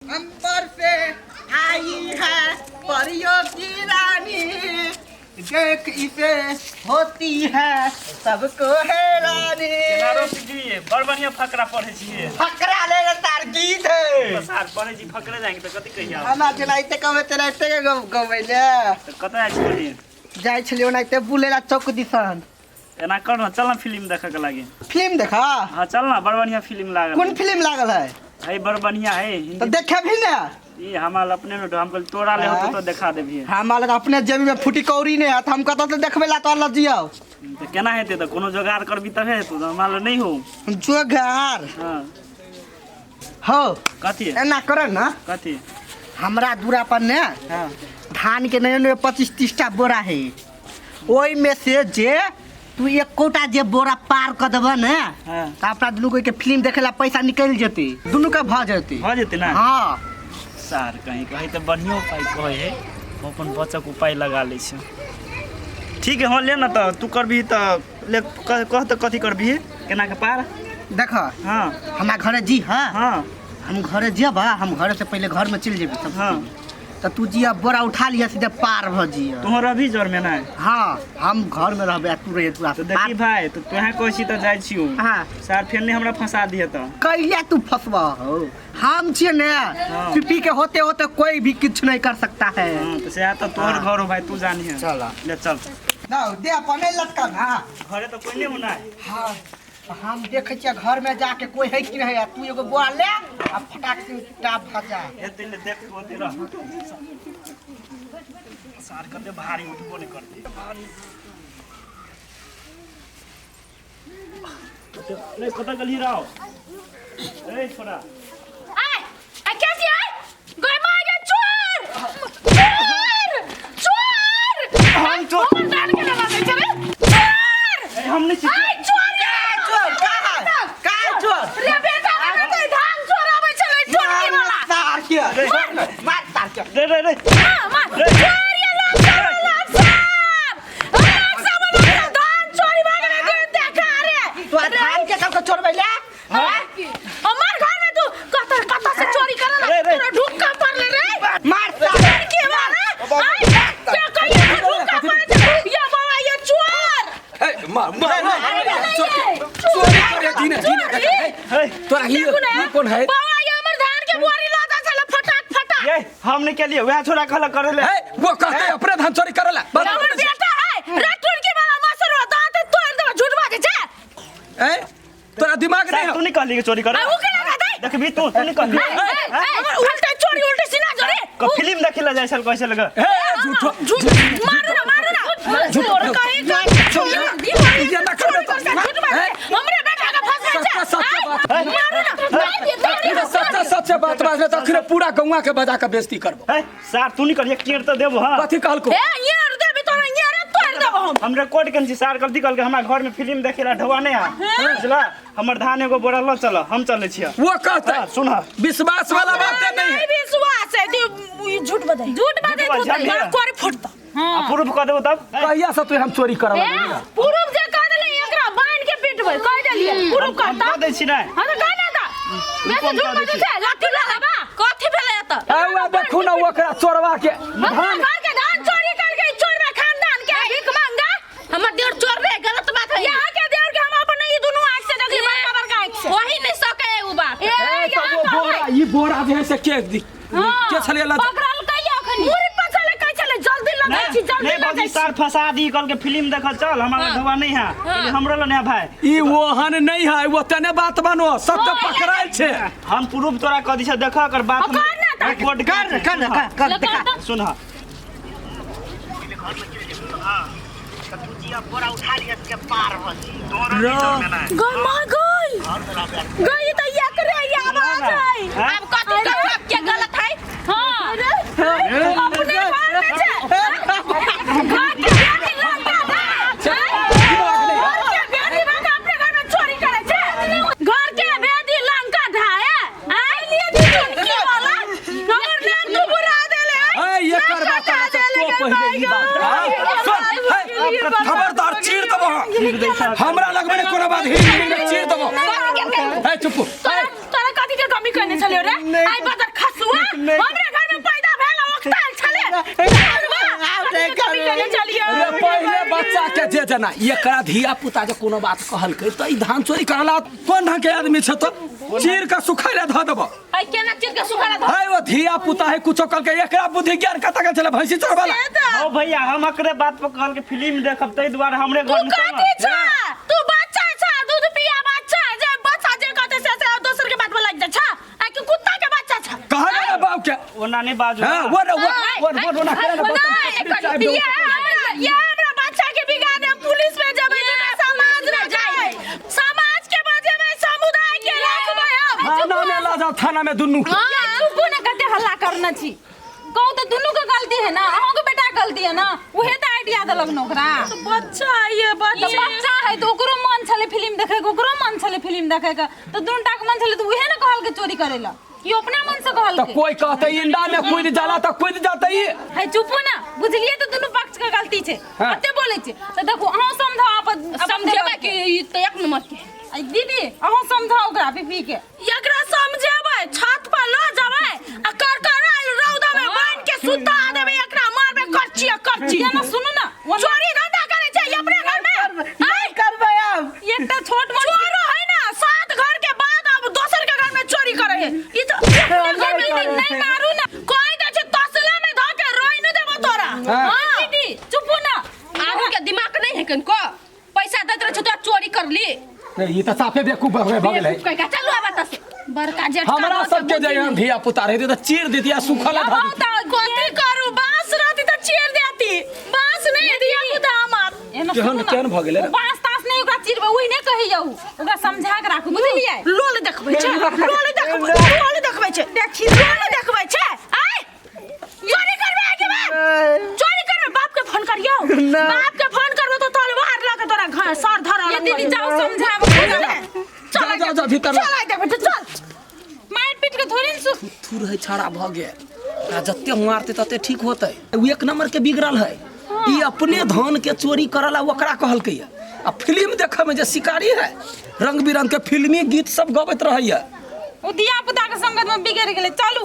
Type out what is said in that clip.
अंबर से आई है परियों की रानी, देख इसे होती है सबको हैरानी। केना रोक दिए, बड़ बढ़िया फकरा पढ़े छिए। फकरा ले रे तार गीत है। सार पढ़े छी, फकरे जाके तऽ कथी कहिया। हमरा जेनाइते कहबै तेनाइते गबै ले। तऽ कतऽ जाइ छलियै? जाइ छलियै ओनाहिते बुलेला चौक दिसन। एना कर न, चल न फिल्म देखे के लागी। फिल्म देखा? हाँ, चल न, बड़ बढ़िया फिल्म लागल। कोन फिल्म लागल है? है, बड़ बढ़िया है। तऽ हिंदी। देखे भी ने। ई हमरा अपने में हम कहली तोरा ले होतो तो देखा देबिहे। हमरा लग अपने जेबी में फूटी कौड़ी नहीं है, तऽ हम कतऽ से देखबै ला तोरा लग जियौ? तऽ केना हेतै? तऽ कोनो जोगाड़ करबी तबे हेतौ, तऽ हमरा लग नहि हो। जोगाड़? हाँ। हो। कथी? एना कर न। कथी? हमरा दूरा पर ने धान के नया नया 25-30 टा बोरा है, ओहि में से जे तू एकोटा जे बोरा पार कर देबह ने तऽ अपना दुनू कोई के फिल्म देखे ला पैसा निकलि जेतै, दुनू के भऽ जेतै। भऽ जेतै ने? हाँ। सार कहीं कहीं तऽ बढ़ियो उपाय कहै है, हम अपन बचक उपाय लगा लै छी। ठीक है, हाँ, ले न तऽ तू करबही तऽ ले, कह कह तऽ कथी करबही, केना के पार? देख। हाँ। हमरा घरे जी हाँ। हाँ। हम घरे जेबा, हम घरे से पहले घर में चलि जेबी सब। हाँ। तऽ तू जिया बोरा उठा लिया, सीधे पार भऽ जिया। तोहर रहबही जर में ना? हाँ, हम घर में रहबे आ तू रहिए तू। तऽ देखी भाई, तऽ तोहे कहै छी तऽ जाइ छियौ। हाँ। सार फेर नहीं हमरा फंसा दिहे तऽ। कैला तू फंसबा हो? हम छियै ने। हाँ। पी के होते होते कोई भी कुछ नहीं कर सकता है। हाँ, तऽ सएह तऽ तोहर हाँ। घर हो भाई, तू जानिहे। चल। ले चल। ना दे अपन नहीं लटका ना। घरे तऽ कोई नहीं होना। हाँ, हम देखै छियै घर में जाके कोई है कि नहीं, आ तू एगो बोरा ले आ फटाक से टाप भजा। एते ले देख, तू ओते रह। सार कते भारी, उठबो नहीं करते भारी। नहीं कतऽ गेलही राव? ए छोरा। आय आ क्या छी आय गय माय गे, चोर चोर चोर! हम चोर? हमर दान के लगा दे छै रे चोर। ए, हम नहीं छी। आय चोर रे। चोर का है? का है चोर? रे बेटा रे, तो धान चोराबै छलै टोटकी वाला। तार के मार, तार के। रे रे रे। हां, मार चोर ये, लाग साहब, लाग साहब, लाग साहब, लाग, धान चोरी भऽ गेलै रे, देखा रे। तू धान के सबके चोरबै ले? हमर घर में तू कत कत से चोरी करल? रे, रे। तोरा ढुक्का पड़ले रे। मार तार। लड़की वाला आय के कहियो ढुक्का पड़े छै ये बाबा, ये चोर। हे, मार मार मार। अरे नहीं ये चोरी करे धीने धीने देख, हे। हे। तोरा ही देखू ने। ई कोन है? बाबा, ये हमर धान के बोरी लदा छले फटाक फटाक। ये हम नहीं केलिए, वएह छोरा कहलक करे ले। हे, वो कहते अपने धान चोरी करेला। बात हमर बेटा है रे टुनकी वाला, मसरो दांत तोड़ देबे, झूठ बाजे छै। ए, तोरा दिमाग नहीं सार हो? तू नहीं कहली कि चोरी करे? आ उ के लगा दे। देखबी तू, तू नहीं कहली? ए, ए, हमर उल्टे चोरी, उल्टे सीना जोरे। फिल्म देखे ला जाइ छल, कैसे लगा? हे, झूठो। झूठ, मारू ना, मारू ना, झूठ कहीं का झूठ। ये ना कर दे तो। झूठ बाजे, हमरे बेटा के फंसा सच्चा छै। सच्चा बात। आय, मारू ना, मार दे तोरी। ई तऽ सच्चा सच्चा बात बात तऽ अखने पूरा गौवा के बजा के बेइज्जती करबो। हे सार, तू नहीं कहली? केर तऽ देबो। हाँ। कथी कहलको? ए, ये आर देबी तोरा, ये आर तोड़ देबो हम। हम रिकॉर्ड केने छी। सार गलती कहलकै, हमरा घर में फिल्म देखे ला ढौआ नहीं आ, बुझला? हमर धान एगो बोरा ल चल, हम चलै छियै। वो कहते हाँ, सुन। विश्वास वाला बात नहीं नहीं है। विश्वास है तू, ई झूठ बदे, झूठ बदे। झूठ तू बाजै। तो कोरी फुटता। आ प्रूफ कऽ देबो तब। कहिया से तू हम चोरी करब? ए, प्रूफ जे कह देले, एकरा बांध के पीटबै, कह देलिए प्रूफ हम करता। कऽ दै छी ने। हां, त कह ना ता वैसे झूठ बजै छै, लाठी लगाबा। कथी भेलै एतऽ? आ देखू ना ओकरा चोरवा के। हमरा धान घर के धान चोरी करके चोरबे खानदान के भीख मांगा। हमर देवर चोर रे, गलत बात है। यहाँ के देवर के हम अपन ई दुनू आंख से देखली, बड़का बड़का आंख से। वही नहीं सके उ बात। ए, ए, तऽ यहाँ वो बोरा, ई बोरा जे है से के के छलियै लऽ? पकड़ल कहियो अखनी? मुरी पछले कहै छलै जल्दी लगै छी, जल्दी नहीं लगै भौजी, छी। सार फंसा दी, कहलकै फिल्म देखल चल, हमरा हाँ। ढौआ नहीं है। कहलियै, हमरो लऽ नहीं है भाई। ई ओहन नहीं है, वो तने बात बनो सब तऽ पकड़ायल छै। हम प्रूफ तोरा कह दी छै, देख एकर बात। हाँ, कर ना तऽ। रिकॉर्ड कर कर कर कर, देखा। सुन। तू जिया बोरा उठा लिया के पार भऽ जिया। गई मां, गई गई, त एकरे आवाज है। अब कथी कहब के गलत है? हां, अपने घर में छै, घर के बेटी लड़का घर के बेटी लड़का अपने घर में चोरी करे छै, घर के बेटी लंका ढाए आइ लिए चुटकी वाला, हमर नाम तू बुरा देले। ए, एकर बात लंका तो पहिले ई बात। हाँ, सुन, हे, खबरदार, चीर देबो। हाँ, हमरा लगबे ने कोनो बात ही चीर देबो। ए, चुप। तोरा तोरा कथी के कमी करने छलियो रे? आई बदर खसुआ। के जे जना एकरा धिया पुता जे कोनो बात कहलकै तऽ ई धान चोरी करला कोन ढंग के आदमी छै तऽ चीर के सुखाय ला धऽ देबो। आई केना चीर के सुखाला धऽ? है ओ धिया पुता है कुछो कहलकै, एकरा बुद्धि ज्ञान कतऽ के छलै भैंसी चरबला? ओ भैया, हम एकरे बात पर कहल के फिल्म देखब, ताहि दुआरे हमरे तू घर में चल ना। कथी छा? तू बच्चा छा, दूध पिया बच्चा, जे बच्चा जे कहते से दोसर के बात पर लागि जाइ छा। आ कि कुत्ता के बच्चा छा? कहा ना बाप के। ओना नहीं बाजू। हाँ, वो ना, वो वो वो ना करे ना, नहीं, ये हमरा बच्चा के बिगाड़े हम पुलिस में जेबै, दुनिया समाज में जाए, समाज के बजेबै, समुदाय के राखबै हम। थाना में ला जाओ, थाना में दुनू के। ये चुपू ना, कते हल्ला करना छी। कहू तऽ दुनू के गलती है ना, अहूँ के बेटा के गलती है ना, उहे तऽ आइडिया देलक ने ओकरा। बच्चा ये तऽ बच्चा बच्चा है तऽ ओकरो मन छलै फिल्म देखे के, ओकरो मन छलै फिल्म देखे के, तऽ दुनू टा के मन छलै तऽ उहे ने कहलकै चोरी करे ला, कि अपना मन से तो कहलकै? कोई कहते इंडा में कूद जाला तो कूद जाते ही। है चुपू ना, बुझलिए तऽ दुनू पक्ष के गलती छै। हाँ। कते बोलै छै तऽ देखू, अहूँ समझाउ अपन समझेबै कि ई तऽ एक नंबर के। आई दीदी, अहूँ समझाउ ओकरा पीपी के। एकरा समझेबै, छत पर ल जेबै आ करकरायल रौदा में बान्हि के सुता देबै, एकरा मारबै करची आ करची। ये ना सुनू ना, चोरी धंधा करै छै अपने घर में। नहीं करबै अब। एकटा छोट मोट चोरो है ना, सात घर के बाद अब दोसर के घर में चोरी करे है। ई तो अपने घर में नहीं, नहीं मारू ना। कोई दे छै तसला में धऽ के रोइ न देबो तोरा। हाँ। हाँ। दीदी चुपू ना, आरू के दिमाग नहीं है कनको, पैसा दैत रहे छै तो चोरी कर ली। नहीं, ई तो साफे बेवकूफ भऽ गेलै। कह के चलू आब एतऽ से। बड़का जेठका हमरा भऽ सबके के जे यहाँ धिया पुता रहते तऽ चीर देती आ सुखल अब धऽ आउ देती। तऽ कथी करू, बांस रहती तऽ चीर देती, बांस नहीं धिया पुता हमर। एना केहन सुनू ना, केहन भऽ गेलै ओ रे? बाँस तास नहीं ओकरा चिरबै, ओहि नहि कहियौ, ओकरा समझा के राखू, बुझलियै? लोल देखबै छै, लोल देखबै, लोल देखबै छै, देखी लोल देखबै छै। आय चोरी करबे आके बाप, चोरी करबे, बाप के फोन करियौ। ना। बाप के फोन करबो तो तलवार लऽ के तोरा घर सर धर। ये दीदी जाओ समझाबो, बुझलियै? जाओ जाओ जाओ भीतर चल आइ देखबै छै, चल। मारि पीट के थोड़े ने थू रहै छाड़ा भऽ गेल आ जते मारते तते ठीक होतै। ओ एक नंबर के बिगड़ल है, ई अपने धान के चोरी करला ओकरा कहलकै आ फिल्म देखै में जे शिकारी है, रंग बिरंग के फिल्मी गीत सब गबैत रहैया। ओ धिया पुता के संगत में बिगड़ गेलै। चलू।